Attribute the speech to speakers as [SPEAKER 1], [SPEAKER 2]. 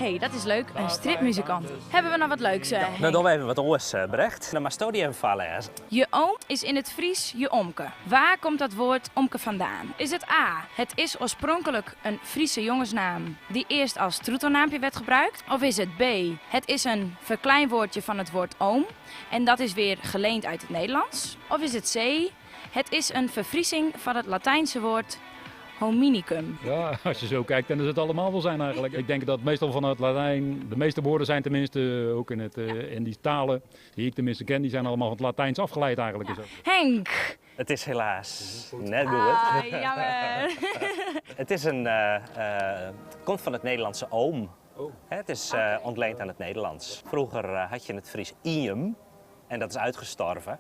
[SPEAKER 1] Hey, dat is leuk, in strjitmuzikant. Hawwe we noch wat leuks, Henk?
[SPEAKER 2] No dogge we even wat oars, Brecht. Dan moatsto dy even foarlêze.
[SPEAKER 1] Je oom is in het Fries je omke. Waar komt dat woord omke vandaan? Is het A, het is oorspronkelijk een Friese jongensnaam die eerst als troetelnaampje werd gebruikt? Of is het B, het is een verkleinwoordje van het woord oom en dat is weer geleend uit het Nederlands? Of is het C, het is een verfriezing van het Latijnse woord hominicum?
[SPEAKER 3] Ja, als je zo kijkt, dan is het allemaal wel zijn eigenlijk. Ik denk dat meestal van het Latijn, de meeste woorden zijn tenminste, ook in, het, in die talen die ik tenminste ken, die zijn allemaal van het Latijns afgeleid eigenlijk.
[SPEAKER 1] Ja. Henk!
[SPEAKER 2] Het is helaas net goed.
[SPEAKER 1] Ah, jammer.
[SPEAKER 2] Het is een, komt van het Nederlandse oom. Hè, het is ontleend aan het Nederlands. Vroeger had je in het Fries iem en dat is uitgestorven.